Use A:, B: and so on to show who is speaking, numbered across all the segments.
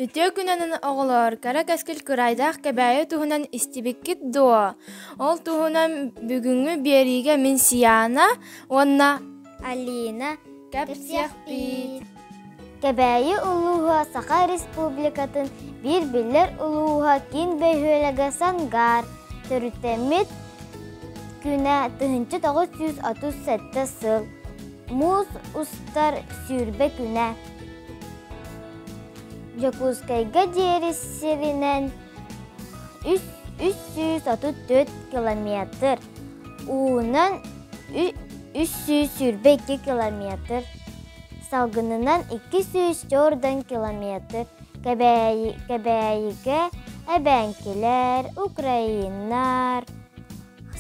A: Үтүө күнүнэн оҕолор, кэрэ кэскил кыраайдаах Кэбээйи туһунан истибиккит дуо? Ол туһунан бүгүҥҥү биэриигэ мин Сияна уонна
B: Алина
A: кэпсиэхпит.
B: Кэбээйи улууһа Саха Республикатын биир биллэр улууһа киин бөһүөлэгэ Сангаар төрүттэммит күнэ 1937 сыл муус устар 20 күнэ Дьокуускайга диэри сиринэн 334 километр, уунан 322 километр, салгынынан 204 километр Кэбээйигэ эбэҥкилэр, украиннар,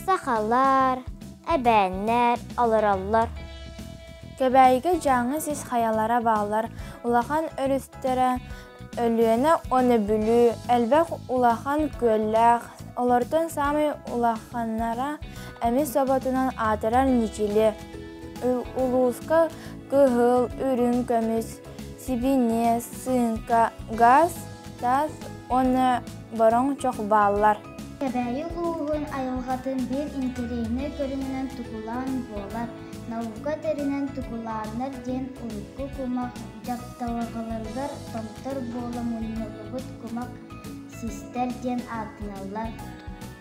B: сахалар, эбээннэр олороллор.
A: Кэбээйигэ Дьааҥы сис хайалара бааллар, улахан өрүстэрэ Өлүөнэ уонна Бүлүү, элбэх улахан күөллээх, олортон саамай улаханнара эмис соботунан аатырар Ньичили. Улууска кыһыл, үрүҥ көмүс, сибиниэс, сыыҥка, гаас, таас уонна бороҥ чох бааллар.
B: Кэбээйи улууһун айылҕатын биир интэриэһинэй көрүҥүнэн тукулаан буолар. Наука тэринэн тукулааннар диэн урукку кумах дьапталҕаларыгар томтор буола мунньуллубут кумах систэр диэн ааттаналлар.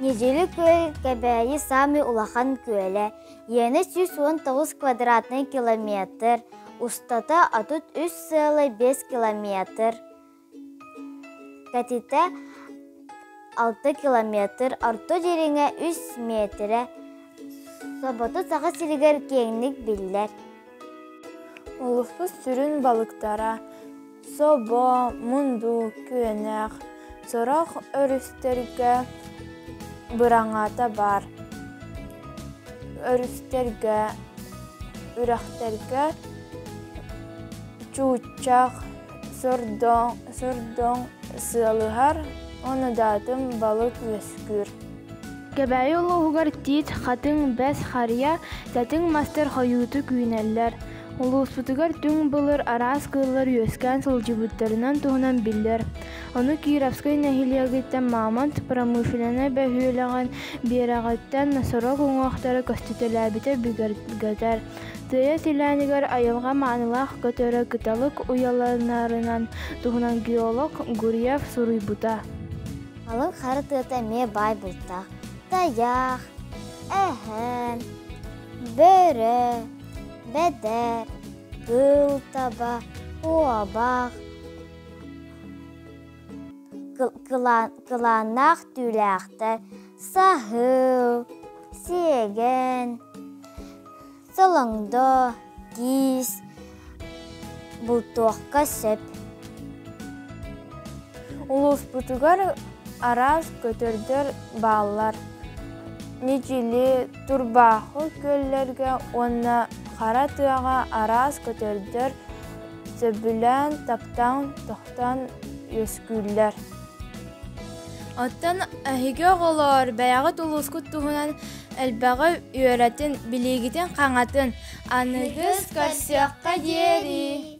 B: Ньидьили күөл Кэбээйи саамай улахан күөлэ, иэнэ 119 квадратнай километр, устата 33,5 километр. Кэтитэ 6 километр, орто дириҥэ 3 миэтэрэ. Собото Саха сиригэр киэҥник биллэр.
A: Улуспут сүрүн балыктара собо, мунду, күөнэх, сорох өрүстэргэ быраҥаата баар. Өрүстэргэ, үрэхтэргэ чууччах, Сордоҥ сыалыһар, уонна даатым балык үөскүүр. Кэбээйи улууһугар тиит, хатыҥ, бэс, харыйа, тэтиҥ мастар хойуутук үүнэллэр. Улууспутугар түҥ былыр араас кыыллар үөскээн сылдьыбыттарынан туһунан биллэр. Ону Кировскай нэһилиэгиттэн Мамонт промышленнай бөһүөлэгин биэрэҕиттэн сорох уҥуохтара көстүтэлээбитэ бигэргэтэр. Тыа силээнигэр айылҕа маанылаах көтөрө кыталык уйаланарынан туһунан геолог Гурьев суруйбута.
B: Халыҥ хара тыата эмиэ баай бултаах. Тайах, эһэн, бөрө, бэдэр, кыыл таба, куобах, кылааннаах түүлээхтэр, саһыл, сиэгэн, солоҥдо, киис бултуохха сөп.
A: Улууспутугар араас көтөрдөр бааллар. Ньидьили, Турбаахы күөллэргэ уонна хара тыаҕа араас көтөрдөр сөбүлээн, таптаан, тохтоон үөскүүллэр. Оттон эһиги оҕолоор, бэйэҕит улуускут туһунан элбэҕи үөрэтин, билиигитин хаҥатын. Аныгыс көрсүөххэ диэри!